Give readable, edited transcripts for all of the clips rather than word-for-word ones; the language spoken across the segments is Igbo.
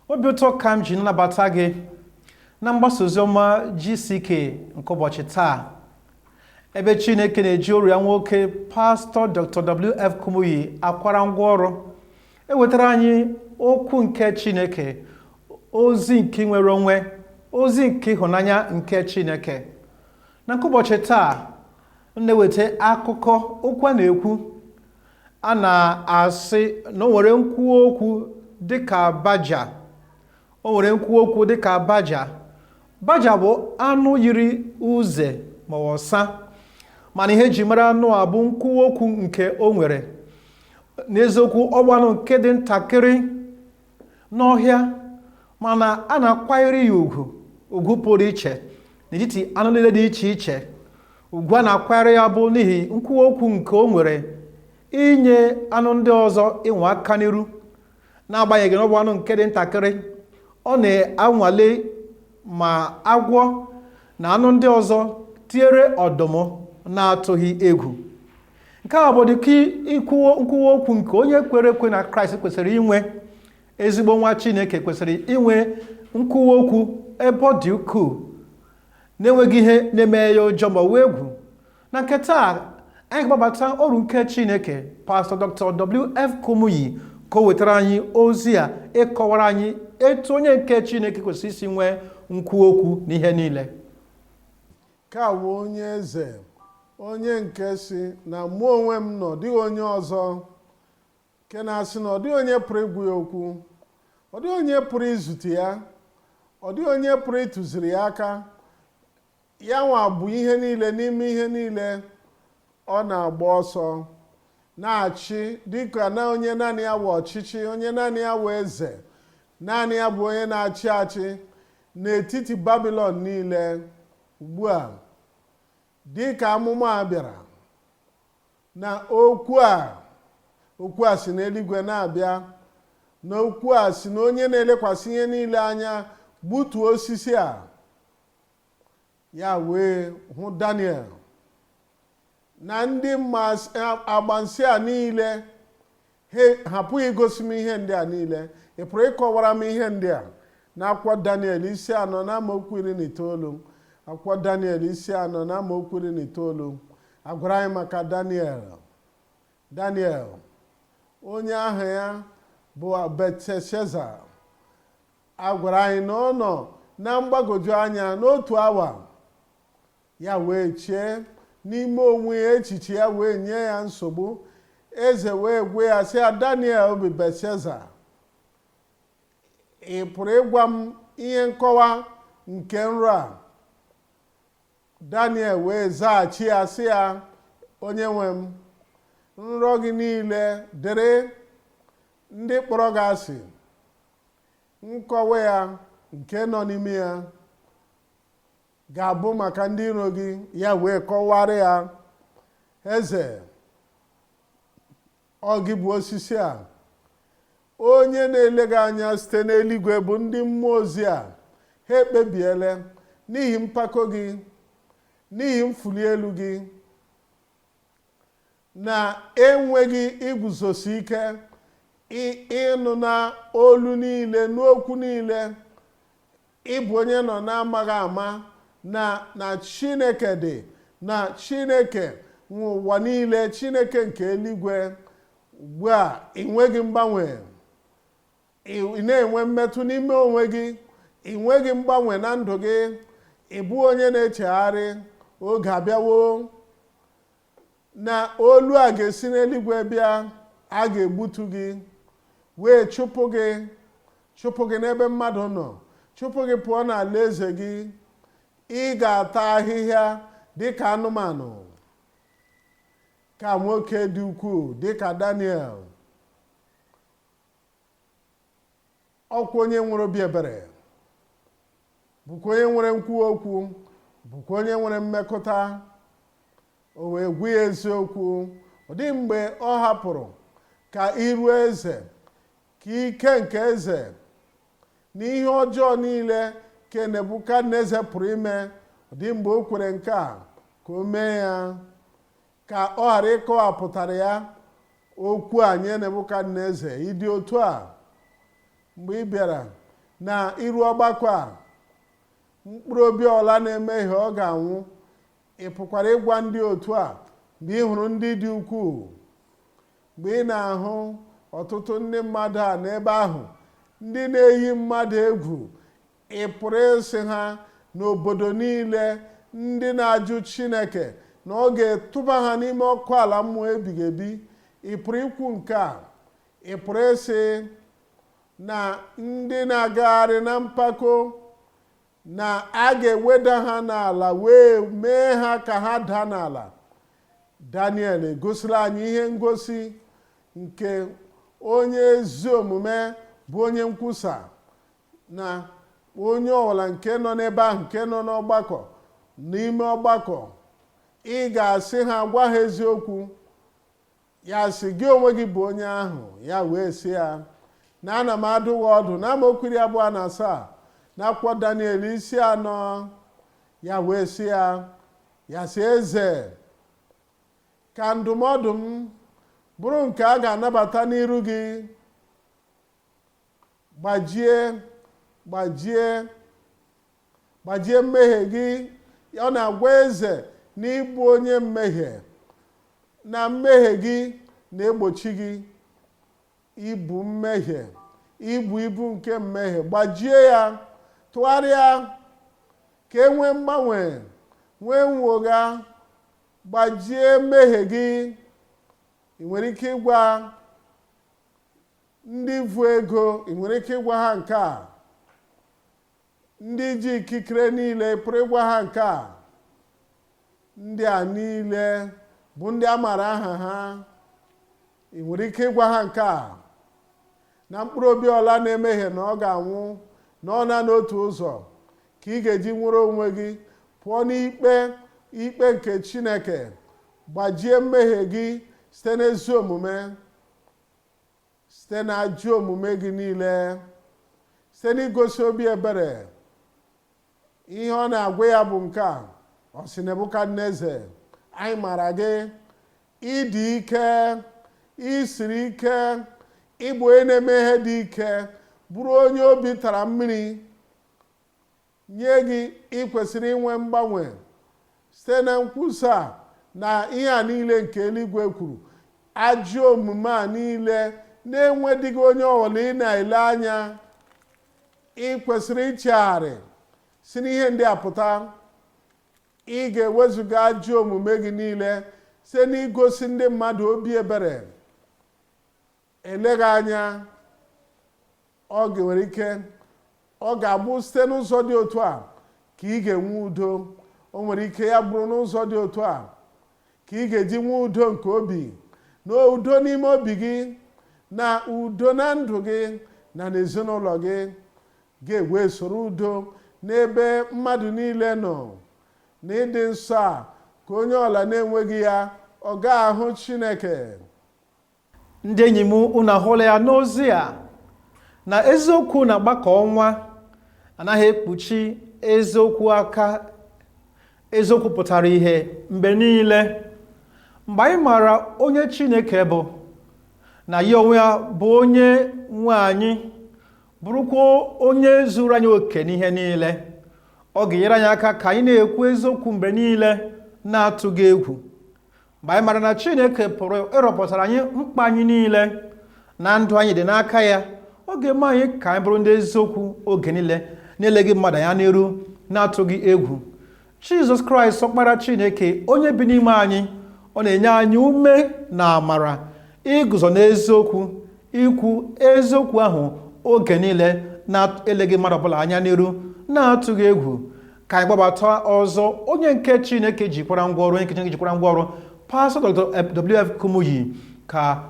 Obi ụtọ ka m ji nnabata gị na mgbasa oziọma GCK nke ụbọchị taa, ebe Chineke na-eji oru ya nwoke Pastọ Dr. W.F. Kumuyi akwara ngwaọrụ ewetara anyị okwu nke Chineke, ozi nke nwere onwe, ozi nke ịhụnanya nke Chineke. Na nke ụbọchị taa, m na-eweta akụkọ okwu a na-ekwu a na-asị na o nwere nkwuwa okwu dịka baja. O nwere nkwuwa okwu dịka baja. Baja bụ anụ yiri uze ma ọ ọsa, mana ihe eji mara anụ a bụ nkwuwa okwu nke o nwere. N'eziokwu, ọ bụ anụ nke dị ntakịrị n'ọhịa, mana a na-akwanyere ya ugwu, ugwu pụrụ iche n'etiti anụ niile dị iche iche. Ugwu a na-akwanyere ya bụ n'ihi nkwuwa okwu nke o nwere inye anụ ndị ọzọ ịnwa aka n'iru. N'agbanyeghị na ọ bụ anụ nke dị ntakịrị, ọ na-anwale ma agwọ na anụ ndị ọzọ tinyere ọdụm na-atụghị egwu. Nke a bụ dịka nkwuwa okwu nke onye kwere ekwe na Kraịst kwesịrị inwe. Ezigbo nwa Chineke kwesịrị inwe nkwuwa okwu ebe ọ dị ukwuu, na-enweghị ihe na-eme ya ụjọ ma ọ wụ egwu. Na nke taa, anyị ga-agbabata oru nke Chineke Pastọ Dr. W.F. Kumuyi ka o wetara anyị ozi a ịkọwara anyị etu onye nke Chineke kwesịrị isi nwee nkwuwa okwu n'ihe niile. Ka wụ onye eze, onye nke si na mụ onwe m nọ, dịghị onye ọzọ, nke na-asị na ọ dịghị onye pụrụ ịgwa ya okwu, ọ dịghị onye pụrụ izute ya, ọ dịghị onye pụrụ ịtụziri ya aka. Ya nwa bụ ihe niile n'ime ihe niile. Ọ na-agba ọsọ na-achị dịka na onye naanị ya wụ ọchịchị, onye naanị ya wụ eze, naanị ya bụ onye na-achị achị n'etiti Babilọn niile. Ugbu a, dịka amụma a bịara na okwu a, okwu a si n'eluigwe na-abịa, na okwu a si na onye na-elekwasị ihe niile anya gbutuo osisi a, ya wee hụ Daniel na ndị agbansi a niile. Ha apụghị igosi m ihe ndị a niile. Ị pụrụ ịkọwara m ihe ndị a? N'akwụkwọ Daniel isi 4 na amaokwu 19, akwụkwọ Daniel isi 4 na amaokwu 19, agwara anyị maka Daniel. Daniel, onye aha ya bụ Belteshaza, a gwara anyị na ọ nọ na mgbagwoju anya n'otu awa. Ya wee chee n'ime onwe ya, echiche ya wee nye ya nsogbu. Eze wee gwa ya sị ya, Daniel bụ Belteshaza, ị pụrụ ịgwa m ihe nkọwa nke nrọ a? Daniel wee zaghachi ya sị ya, onye nwe m, nrọ gị niile dịrị ndị kpọrọ gị asị, nkọwa ya nke nọ n'ime ya ga-abụ maka ndị iro gị. Ya wee kọwara ya, eze, ọ gị bụ osisi a, onye na-ele gị anya site n'eluigwe bụ ndị mmụọ ozi a. Ha ekpebiela n'ihi mpako gị, n'ihi mfuli elu gị, na enweghị iguzosi ike, ịnụ na olu niile, n'okwu niile, ịbụ onye nọ na-amaghị ama na Chineke dị, na Chineke nwe ụwa niile, Chineke nke eluigwe. Ugbu a ị nweghị mgbanwe, ị na-enwe mmetụ n'ime onwe gị, ị nweghị mgbanwe na ndụ gị, ị bụ onye na-echegharị. Oge abịawo na olu a ga-esi n'eluigwe bịa, a ga-egbutu gị wee chụpụ gị, chụpụ gị n'ebe mmadụ nọ, chụpụ gị pụọ n'ala eze gị. Ị ga-ata ahịhịa dịka anụmanụ. Ka nwoke dị ukwuu dịka Daniel, ọkwa onye nwere obi ebere, bụkwa onye nwere nkwuwa okwu, bụkwa onye nwere mmekọta, o wee gwa ya eziokwu. Ọ dịghị mgbe ọ hapụrụ ka iru eze, ka ike nke eze na ihe ọjọọ niile ke Nebukadneza pụrụ ime, ọ dịghị mgbe o kwere nke a ka o mee ya, ka ọ ghara ịkọwapụtara ya okwu a nye Nebukadneza. Ịdị otu a mgbe ị bịara Na iru ọgbakọ a, mkpụrụ obi ọla na-emehie, ọ ga-anwụ. Ị pụkwara ịgwa ndị otu a, mgbe ị hụrụ ndị dị ukwuu, mgbe ị na-ahụ ọtụtụ ndị mmadụ a n'ebe ahụ, ndị na-eyi mmadụ egwu, ị pụrụ ịsị ha n'obodo niile ndị na-ajụ Chineke na ọ ga-etụba ha n'ime ọkụ ala mmụọ ebighị ebi? Ị pụrụ ikwu nke a? Ị pụrụ ịsị na ndị na-agagharị na mpako na a ga-eweda ha n'ala wee mee ha ka ha daa n'ala? Daniel egosila anyị ihe ngosi nke onye ezi omume bụ onye nkwusa, na onye ọbụla nke nọ n'ebe ahụ, nke nọ n'ọgbakọ, n'ime ọgbakọ, ị ga-asị ha, gwa ha eziokwu. Ya sị, "Gị onwe gị bụ onye ahụ." Ya wee sị ya na ana m adụ gị ọdụ na amaokwu 27 na akwụkwọ Daniel isi 4. Ya wee sị ya, ya sị, "Eze, ka ndụmọdụ m bụrụ nke a ga-anabata n'iru gị. Gbajie, gbajie, gbajie mmehie gị." Ọ na-agwa eze na ịbụ onye mmehie, na mmehie gị na-egbochi gị ibu mmehie, ibu ibu nke mmehie. Gbajie ya, tụgharịa ka e nwee mgbanwe, nwee nwogha. Gbajie mmehie gị. Ị nwere ike ịgwa ndị vu ego, ị nwere ike ịgwa ha nke a. Ndị ji ikikere niile, pụrụ ịgwa ha nke a. Ndị a niile bụ ndị a maara aha ha, ị nwere ike ịgwa ha nke a, na mkpụrụ obi ọla na-emehie na ọ ga-anwụ, na ọ na n'otu ụzọ ka ị ga-eji nwere onwe gị pụọ n'ikpe ikpe nke Chineke. Gbajie mmehie gị site n'ezi omume, site na ajọ omume gị niile, site n'igosi obi ebere. Ihe ọ na-agwa ya bụ nke a. Ọ sị, "Nebukadneza, anyị mara gị, ịdị ike, isiri ike, ịbụ onye na-eme ihe dị ike, bụrụ onye obi tara mmiri. Nye gị, ị kwesịrị inwe mgbanwe site na nkwusa na ihe a niile nke eluigwe kwuru. Ajọ omume a niile na-enwedịghị onye ọbụla ị na-ele anya. Ị kwesịrị ichegharị si n'ihe ndị a pụta. Ị ga-ewezuga ajọ omume gị niile site n'igosi ndị mmadụ obi ebere. Eleghị anya, ọ ga-nwere ike ọ ga-abụ site n'ụzọ dị otu a ka ị ga-enwe udo. O nwere ike ya bụrụ n'ụzọ dị otu a ka ị ga-eji nwee udo nke obi, na udo n'ime obi gị, na udo na ndụ gị na n'ezinụlọ gị, ga-ewe soro udo n'ebe mmadụ niile nọ. Na ịdị nsọ a ka onye ọla na-enweghị ya, ọ ga-ahụ Chineke." Ndị enyi m, unu ahụla ya n'ozi a na eziokwu na-agbakọ ọnwa anaghị ekpuchi eziokwu aka. Eziokwu pụtara ihe mgbe niile. Mgbe anyị maara onye Chineke bụ, na ya onwe ya bụ onye nwe anyị, bụrụkwa onye zuru anyị oke n'ihe niile, ọ ga-enyere anyị aka ka anyị na-ekwu eziokwu mgbe niile na-atụghị egwu. Mgbe anyị mara na Chineke pụrụ ịrọpụtara anyị mkpa anyị niile, na ndụ anyị dị n'aka ya, ọ ga-eme anyị ka anyị bụrụ ndị eziokwu oge niile, na-eleghị mmadụ anya n'iru, na-atụghị egwu. Jizọs Kraịst, Ọkpara Chineke, onye bi n'ime anyị, ọ na-enye anyị ume na amara iguzo n'eziokwu, ikwu eziokwu ahụ oge niile, na-eleghị mmadụ ọbụla anya n'iru, na-atụghị egwu. Ka anyị gbabata ọzọ onye nke Chineke jikwara ngwa ọrụ, onye nke Chineke jikwara ngwa ọrụ, Pastọ Dr. W.F. Kumuyi, ka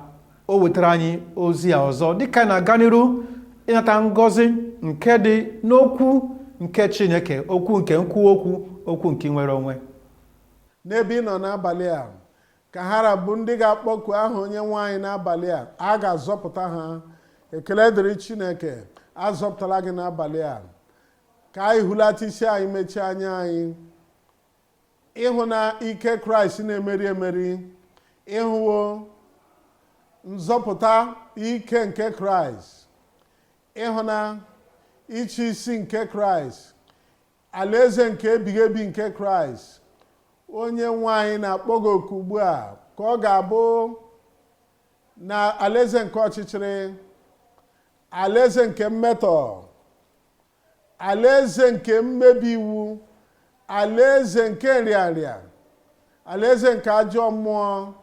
o wetara anyị ozi a ọzọ, dịka anyị na-aga n'iru ịnata ngọzi nke dị n'okwu nke Chineke, okwu nke nkwuwa okwu, okwu nke nwere onwe. N'ebe ị nọ n'abalị a, ka ha rabụ ndị ga-akpọku aha Onye nwe anyị n'abalị a, a ga-azọpụta ha. Ekele dịrị Chineke, azọpụtala gị n'abalị a. Ka anyị hulata isi anyị, mechie anya anyị. Ịhụ na ike Kraịst na-emeri emeri, ịhụwo nzọpụta ike nke Kraịst, ịhụ na Ịchị isi nke Kraịst, alaeze nke ebighị ebi nke Kraịst. Onye nwe anyị na-akpọ gị oku ugbu a ka ọ ga-abụ na alaeze nke ọchịchịrị, alaeze nke mmetọ, alaeze nke mmebi iwu, alaeze nke nrịanrịa, alaeze nke ajọ mmụọ,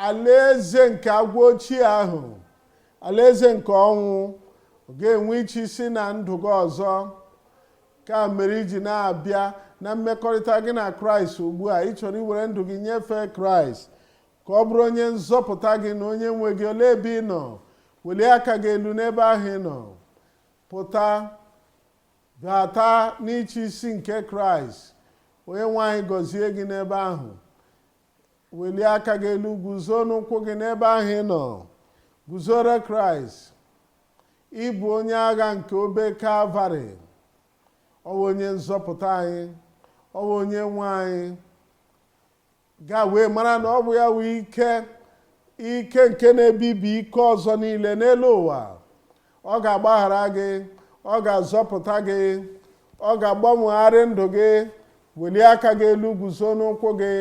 alaeze nke agwọ ochie ahụ, alaeze nke ọnwụ ga-enwe ịchị isi na ndụ gị ọzọ. Ka mere iji na-abịa na mmekọrịta gị na Kraịst ugbu a. Ị chọrọ iwere ndụ gị nyefee Kraịst ka ọ bụrụ onye nzọpụta gị na onye nwe gị. Olee ebe ị nọ? Welie aka gị elu n'ebe ahụ ị nọ. Pụta bata n'ịchị isi nke Kraịst. Onye nwe anyị gọzie gị n'ebe ahụ. Welie aka gị elu, guzo n'ụkwụ gị n'ebe ahụ ị nọ, guzoro Kraịst. Ịbụ onye agha nke obe Kalvarị. Ọ bụ onye nzọpụta anyị, ọ bụ onye nwe anyị. Gaa wee mara na ọ bụ ya wee ike, ike nke na-ebibi ike ọzọ niile n'elu ụwa. Ọ ga-agbaghara gị, ọ ga-azọpụta gị, ọ ga-agbanwegharị ndụ gị. Welie aka gị elu, guzo n'ụkwụ gị.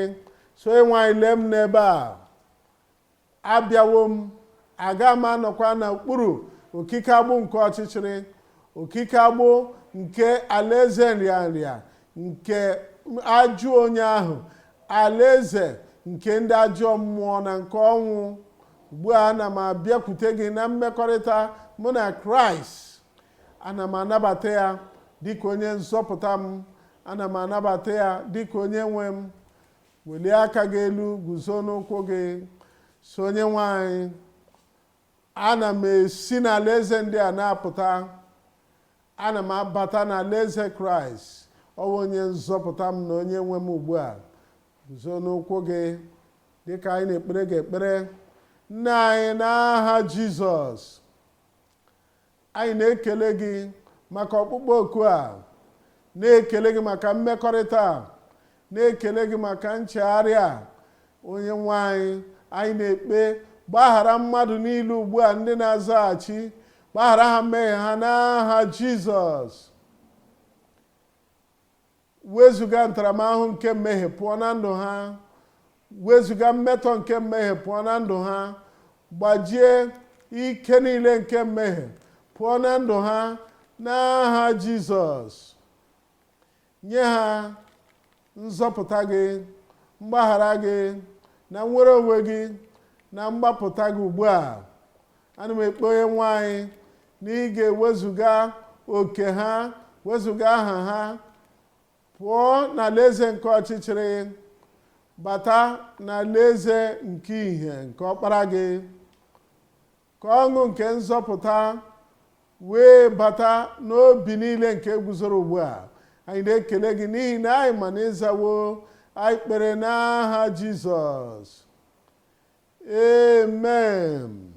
So enwe anyị, lee m n'ebe a, abịawo m, aga m anọkwa n'okpuru okike agbụ nke ọchịchịrị, okike agbụ nke alaeze nrịanrịa nke ajọ onye ahụ, alaeze nke ndị ajọ mmụọ na nke ọnwụ. Ugbu a, ana m abịakwute gị na mmekọrịta mụ na Kraịst. Ana m anabata ya dịka onye nzọpụta m, ana m anabata ya dịka onye nwe m. Welie aka gị elu, guzo n'ụkwụ gị. So onye nwe anyị, ana m esi n'alaeze ndị a na-apụta, ana m abata n'alaeze Kraịst. Ọ bụ onye nzọpụta m na onye nwe m. Ugbu a, guzo n'ụkwụ gị dịka anyị na-ekpere gị ekpere. Nna anyị, n'aha Jizọs, anyị na-ekele gị maka ọkpụkpọ oku a, na-ekele gị maka mmekọrịta a, na-ekele gị maka nchegharị a. Onye nwe anyị, anyị na-ekpe, gbaghara mmadụ niile ugbu a ndị na-azaghachi, gbaghara ha mmehie ha n'aha Jizọs. Wezụga ntaramahụhụ nke mmehie pụọ na ndụ ha, wezụga mmetọ nke mmehie pụọ na ndụ ha, gbajie ike niile nke mmehie pụọ na ndụ ha n'aha Jizọs. Nye ha nzọpụta gị, mgbaghara gị na nnwere onwe gị na mgbapụta gị. Ugbu a, ana m ekpe, onye nwe anyị, na ị ga-ewezuga oke ha, wezụga aha ha pụọ n'alaeze nke ọchịchịrị, bata n'alaeze nke ìhè nke ọkpara gị, ka ọṅụ nke nzọpụta wee bata n'obi niile nke guzoro ugbu a. Anyị na-ekele gị n'ihi na anyị ma na ịzawo anyị kpere n'aha Jizọs, amen.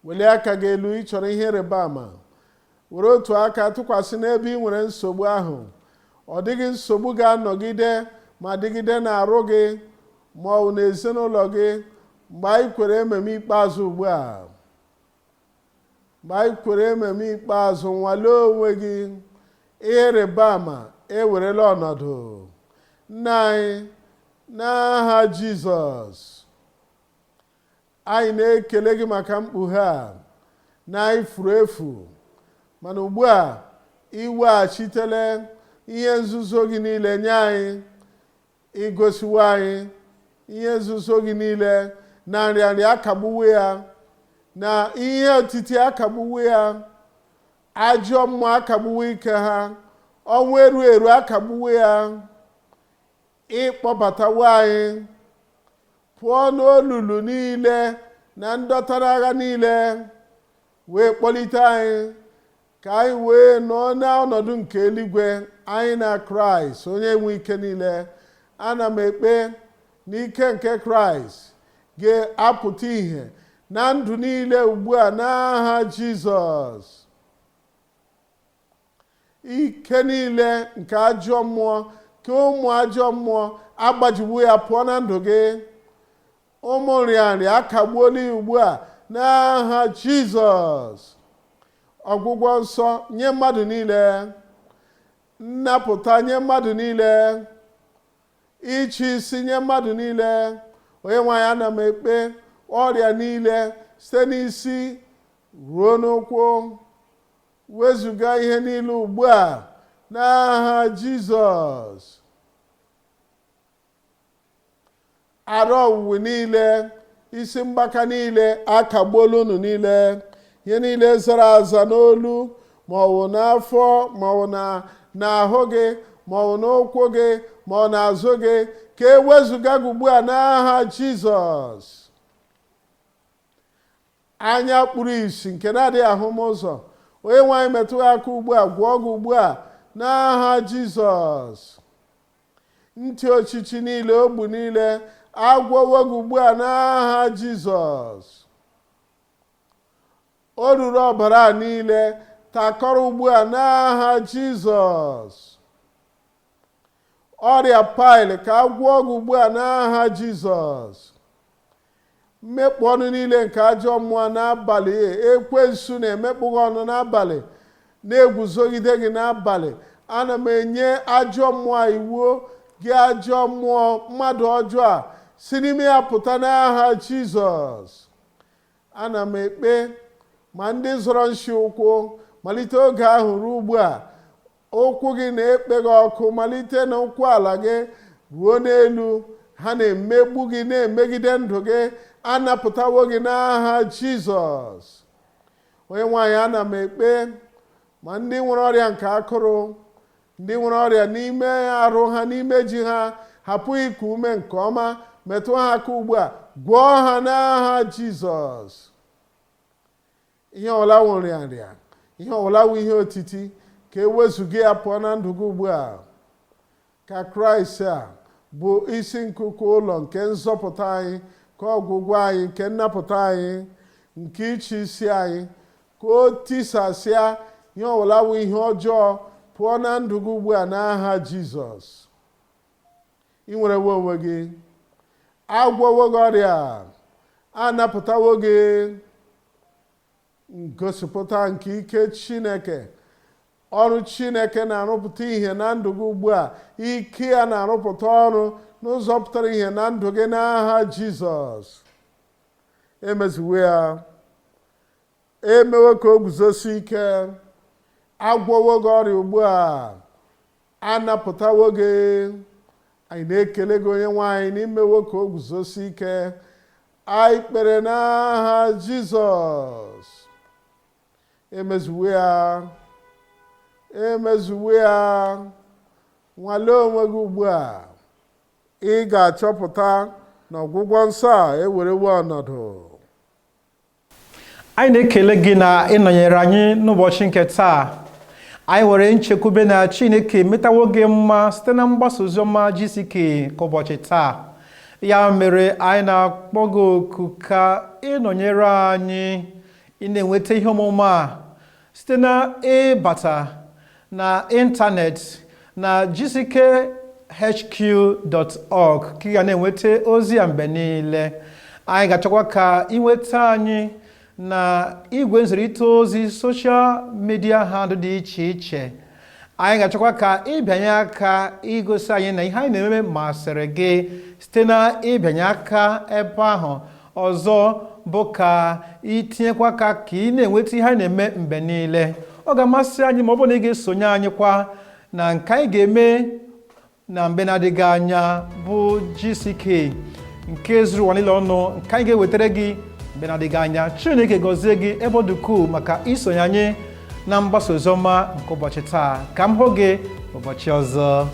Welie aka gị elu. Ị chọrọ ihe ịrịba ama? Were otu aka tụkwasị n'ebe ị nwere nsogbu ahụ. Ọ dịghị nsogbu ga-anọgide ma dịgide n'arụ gị ma ọ bụ n'ezinụlọ gị mgbe anyị kwere ememe ikpeazụ ugbu a. Mgbe anyị kwere ememe ikpeazụ, nwalee onwe gị. Ihe ịrịba ama ewerela ọnọdụ. Nna anyị, n'aha Jizọs, anyị na-ekele gị maka mkpughe a na anyị furu efu, mana ugbu a iweghachitele ihe nzuzo gị niile nye anyị. Igosiwo anyị ihe nzuzo gị niile na nrịanrịa akagbuwo ya, na ihe otiti akagbuwo ya, ajọ mmụọ akagbuwo ike ha, ọnwụ eru eru akagbuwo ya. Ịkpọbatawo anyị pụọ n'olulu niile na ndọtara agha niile, wee kpọlite anyị ka anyị wee nọ n'ọnọdụ nke eluigwe, anyị na Kraịst onye nwe ike niile. Ana m ekpe n'ike nke Kraịst ga-apụta ìhè na ndụ niile ugbu a n'aha Jizọs. Ike niile nke ajọ mmụọ, ka ụmụ ajọ mmụọ agbajiwo ya pụọ na ndụ gị. Ụmụ nrịanrịa akagbuola ya ugbu a n'aha Jizọs. Ọgwụgwọ nsọ nye mmadụ niile, nnapụta nye mmadụ niile, ịchị isi nye mmadụ niile. Onye nwe anyị, ana m ekpe ọrịa niile site n'isi ruo n'ụkwụ, wezụga ihe niile ugbu a n'aha Jizọs. Arụ ọwụwụ niile, isi mgbaka niile, akagbuola unu niile. Ihe niile zara aza n'olu ma ọ bụ n'afọ ma ọ bụ n'ahụ gị ma ọ bụ n'ụkwụ gị ma ọ n'azụ gị, ka e wezụga gị ugbu a n'aha Jizọs. Anya kpuru isi nke na-adịghị ahụ m ụzọ, onye nwe anyị metụ gị aka ugbu a, gwọọ gị ugbu a n'aha Jizọs. Ntị ochichi niile, ogbu niile, agwọwo gị ugbu a n'aha Jizọs. O ruru ọbara niile takọrọ ugbu a n'aha Jizọs. Ọrịa paịl, ka agwọọ gị ugbu a n'aha Jizọs. Mmekpụ ọnụ niile nke ajọ mmụọ n'abalị, ekwensu na-emekpụ gị ọnụ n'abalị, na-eguzogide gị n'abalị, ana m enye ajọ mmụọ iwu, gị ajọ mmụọ mmadụ ọjọọ a, si n'ime ya pụta n'aha Jizọs. Ana m ekpe ma ndị zọrọ nshi ụkwụ malite oge ahụ ruo ugbu a, ụkwụ gị na-ekpe gị ọkụ malite na ụkwụ ala gị ruo n'elu, ha na-emegbu gị, na-emegide ndụ gị, anapụtawo gị n'aha Jizọs. Onye nwe anyị, ana m ekpe ma ndị nwere ọrịa nke akụrụ, ndị nwere ọrịa n'ime arụ ha, n'ime ji ha, hapụ iku ume nke ọma, metụ ha aka ugbu a, gwọọ ha n'aha Jizọs. Ihe ọbụla wụ nrịanrịa, ihe ọbụla wụ ihe otiti, ka e wezụga ya pụọ na ndụ gị ugbu a. Ka Kraịst a bụ isi nkuku ụlọ nke nzọpụta anyị, ka ọgwụgwọ anyị, nke nnapụta anyị, nke ịchị isi anyị, ka o tisasịa ihe ọbụla wụ ihe ọjọọ pụọ na ndụ gị ugbu a n'aha Jizọs. Ị nwerewo onwe gị, agwọwo gị ọrịa, anapụtawo gị. Ngosipụta nke ike Chineke, ọrụ Chineke na-arụpụta ihe na ndụ gị ugbu a, ike ya na-arụpụta ọrụ n'ụzọ pụtara ihe na ndụ gị n'aha Jizọs. Emeziwo ya, emewo ka o guzosi ike, agwọwo gị ọrịa ugbu a, anapụtawo gị. Anyị na-ekele gị, onye nwe anyị, n'imewo ka o guzosi ike. Anyị kpere n'aha Jizọs. Emezuwo ya, emezuwo ya. Nwalee onwe gị ugbu a, ị ga-achọpụta na ọgwụgwọ nsọ a ewerewo ọnọdụ. Anyị na-ekele gị na ịnọnyere anyị n'ụbọchị nke taa. Anyị nwere nchekwube na Chineke metawo gị mma site na mgbasa oziọma GCK ka ụbọchị taa. Ya mere anyị na-akpọ gị oku ka ịnọnyere anyị, ị na-enweta ihe ọmụma a site na ịbata na ịntanetị na gckhq.org, ka ị ga na-enweta ozi ya mgbe niile. Anyị ga-achọkwa ka ị nweta anyị na igwe nzirịta ozi social media handle dị iche iche. Anyị ga-achọkwa ka ịbịanye aka igosi anyị na ihe anyị na-eme masịrị gị site na ịbịanye aka ebe ahụ. Ọzọ bụ ka itinyekwa aka ka ị na-enweta ihe anyị na-eme mgbe niile. Ọ ga-amasị anyị ma ọ bụrụ na ị ga-esonye anyị kwa na nke anyị ga-eme na mgbe na-adịghị anya bụ GCK nke zuru ụwa niile ọnụ, nke anyị ga-ewetara gị mgbe na-adịghị anya. Chineke gọzie gị ebe ọ dị ukwuu maka isonye anyị na mgbasa oziọma nke ụbọchị taa. Ka m hụ gị ụbọchị ọzọ.